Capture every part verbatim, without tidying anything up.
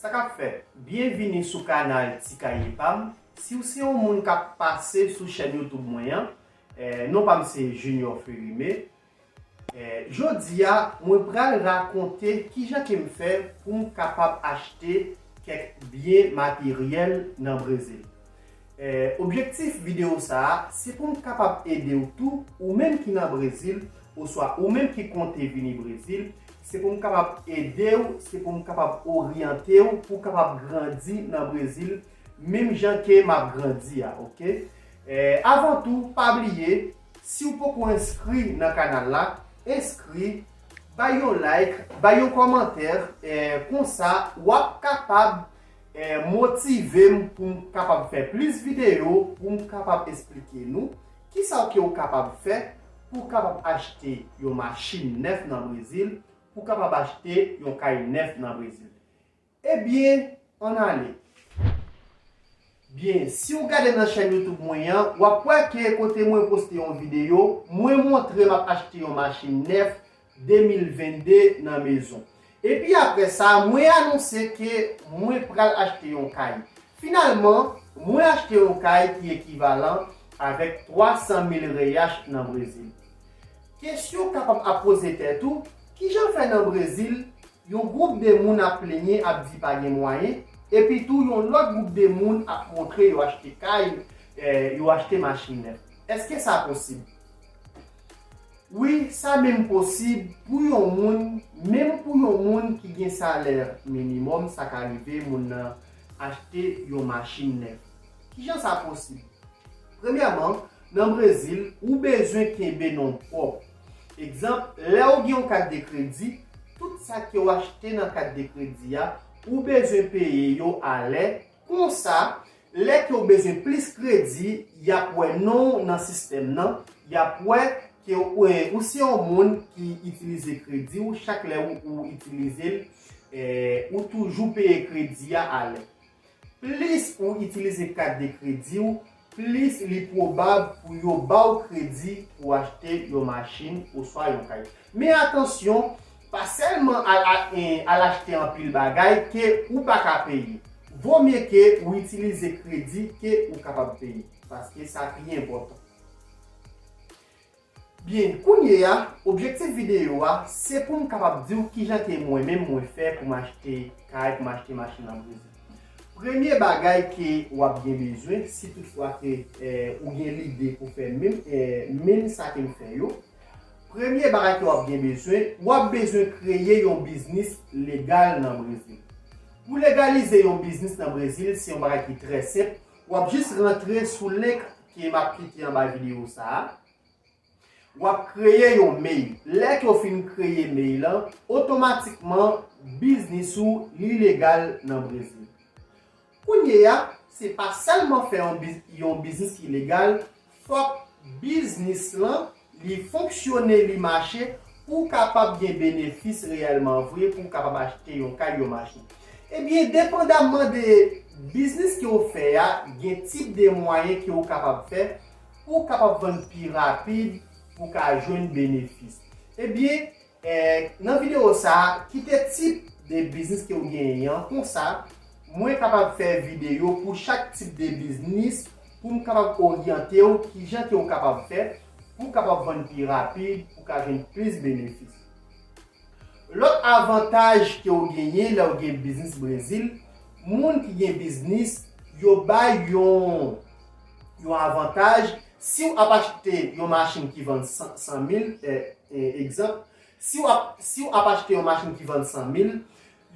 Sa k ap fèt? Byenvini sou kanal Ti Kaye Pa M. Si w se yon moun k ap pase sou chèn YouTube mwen an, eh, non pa m se Junior Ferime. Eh, jodi a, mwen pral rakonte kijan ke m fè pou m kapab achte kèk byen materyèl nan Brezil. Eh, objektif videyo sa a, se pou m kapab ede w tou, ou menm ki nan Brezil, oswa ou menm ki konte vini Brezil, se pou m kapab ede w, se pou m kapab oryante w, pou w kapab grandi nan Brezil, menm jan ke m ap grandi a, oke? Eh, avan tou, pa bliye, si w poko enskri nan kanal la, enskri, bay yon like, bay yon kòmantè, eh, konsa w ap kapab, eh, motive m pou m kapab fè plis videyo, pou m kapab esplike nou kisa ke w kapab fè pou w kapab achte yon machin nèf nan Brezil, pou w kapab achte yon kay nèf nan Brezil. Ebyen, ann ale. Byen, si w gade nan chèn YouTube mwen an, w ap wè ke kote mwen poste yon videyo, mwen montre m ap achte yon machin nèf de mil vennde nan mezon. Epi apre sa, mwen anonse ke mwen pral achte yon kay. Finalman, mwen achte yon kay ki ekivalan avèk twa san mil reyach nan Brezil. Kesyon w kapab ap poze tèt ou, kijan fè nan Brezil yon gwoup de moun ap plenyen, ap di pa gen mwayen, epi tou yon lòt gwoup de moun ap montre yo achte kay, eh, yo achte machin nèf? Èske sa posib? Wi, sa menm posib pou yon moun, menm pou yon moun ki gen salè minimòm, sa ka rive moun nan achte yon machin nèf. Kijan sa posib? Premyèman, nan Brezil, ou bezwen kenbe non w pwòp. Egzanp, lè w gen yon kat de kredi, tout sa ke w achte nan kat de kredi a, ou bezwen peye yo alè. Konsa, lè ke w bezwen plis kredi, y ap wè non w nan sistèm nan, y ap wè ke w, ou se yon moun ki itilize kredi w, chak lè ou, ou itilize l, eh, ou toujou peye kredi a alè. Plis ou itilize kat de kredi w, plis li pwobab pou yo ba w kredi pou w achte yon machin oswa yon kay. Men atansyon, pa sèlman al, al, eh, al achte anpil bagay ke ou pa ka peye. Vo mye ke ou itilize kredi ke ou kapab peye, paske sa pi enpòtan. Byen, kounye a, objektif videyo a, se pou m kapab di w kijan ke mwen menm mwen fè pou m achte kay, pou m achte machin nan Brezil. Premye bagay ke w ap gen bezwen, si toutfwa ke, eh, ou gen lide pou fè menm, eh, menm sa ke m fè yo, premye bagay ke w ap gen bezwen, w ap bezwen kreye yon biznis legal nan Brezil. Pou legalize yon biznis nan Brezil, se yon bagay ki trè senp. W ap jis rantre sou link ke m ap kite anba videyo sa a. W ap kreye yon mail. Lè ke w fin kreye mail lan, otomatikman, biznis ou li legal nan Brezil. Kounye a, se pa sèlman fè yon biz-, yon biznis ki legal, fòk biznis lan, li fonksyone, li mache, pou w kapab gen benefis reyèlman vre, pou w kapab achte yon kay, yon machin. Ebyen, depandamman de biznis ke w fè a, gen tip de mwayen ke w kapab fè pou w kapab vann pi rapid, pou w ka jwenn benefis. Ebyen, eh, nan videyo sa a, kite tip de biznis ke w genyen an, konsa, mwen kapab fè videyo pou chak tip de biznis, pou m kapab oryante w kijan ke w kapab fè, pou w kapab vann pi rapid, pou w ka jwenn plis benefis. Lòt avantaj ke w genyen lè w gen biznis Brezil, moun ki gen biznis, yo bay yon, yon avantaj. Si w ap achte yon machin ki vann san, san mil, eh, eh, egzanp, si w ap, si w ap achte yon machin ki vann san mil,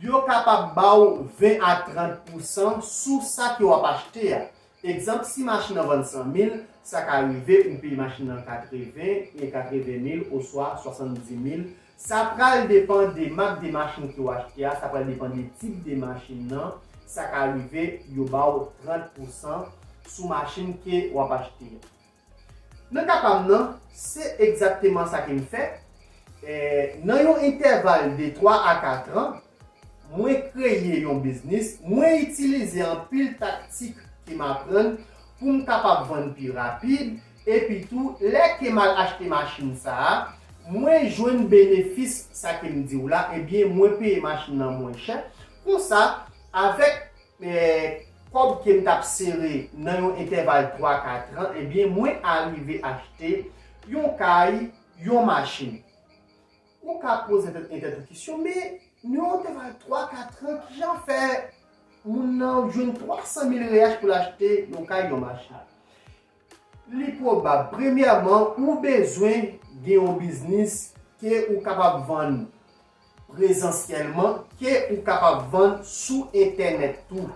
yo kapab ba w ven a trant pousan sou sa ke w ap achte a. Egzanp, si machin nan vann san mil, sa ka rive ou peye machin nan katreven, katreven mil oswa swasanndimil. Sa pral depann de mak de machin ke w achte a, sa pral depann de tip de machin nan, sa ka rive yo ba w trant pousan sou machin ke w ap achte a. Nan ka pa m nan, se egzakteman sa ke m fè. Eh, nan yon entèval de twa a kat an, mwen kreye yon biznis, mwen itilize anpil taktik ke m aprann pou m kapab vann pi rapid, epi tou, lè ke m al achte machin sa a, mwen jwenn benefis sa ke m di w la, ebyen, mwen peye machin nan mwen chè. Konsa, Avèk eh, kòb ke m t ap sere nan yon entèval twa kat an, ebyen, mwen arive achte yon kay, yon machin. Ou ka poze tèt, tèt ou kesyon, men nan yon entèval twa kat an, kijan fè moun nan jwenn twa san mil reyach pou l achte yon kay, yon machin? Li pwobab, premyèman, ou bezwen gen yon biznis ke ou kapab vann prezansyèlman, ke ou kapab vann sou entènèt tou.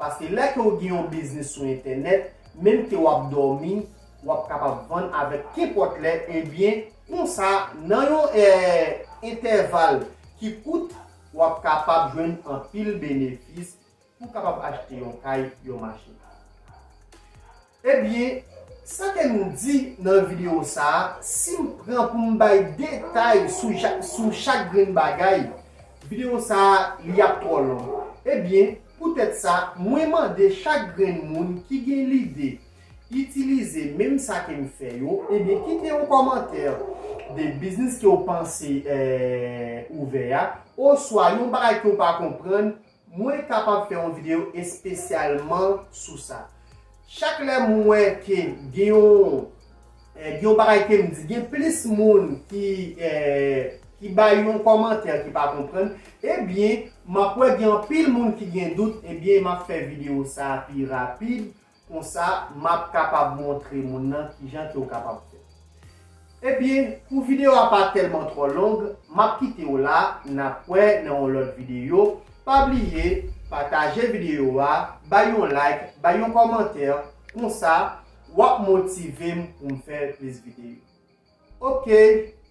Paske lè ke ou gen yon biznis sou entènèt, menm ke w ap dòmi, w ap kapab vann avèk kenpòt lè, ebyen, konsa, nan yon eh, entèval ki kout, w ap kapab jwenn anpil benefis pou kapab achte yon kay, yon machin. Ebyen, sa ke m di nan videyo sa a, si m pran pou m bay detay sou, ja- sou chak grenn bagay, videyo sa a, li ap twò long. Ebyen, poutèt sa, mwen mande chak grenn moun ki gen lide itilize menm sa ke m fè yo, ebyen, kite yon kòmantè de biznis ke w panse eh, ouvè a, oswa yon bagay ke w pa konprann, mwen kapab fè yon videyo espesyalman sou sa. Chak lè m wè ke gen yon, eh, gen yon bagay ke m di, gen plis moun ki, eh, ki bay yon kòmantè ki pa konprann, ebyen, m ap wè gen anpil moun ki gen dout, ebyen, m ap fè videyo sa a pi rapid. Konsa, m ap kapab montre moun nan kijan ke w kapab fè. Ebyen, pou videyo a pa tèlman twò long, m ap kite w la, n ap wè nan yon lòt videyo. Pa bliye, pataje videyo a, bay yon like, bay yon kòmantè, konsa, w ap motive m pou m fè plis videyo. Ok,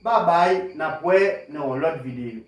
babay, n ap wè nan yon lòt videyo.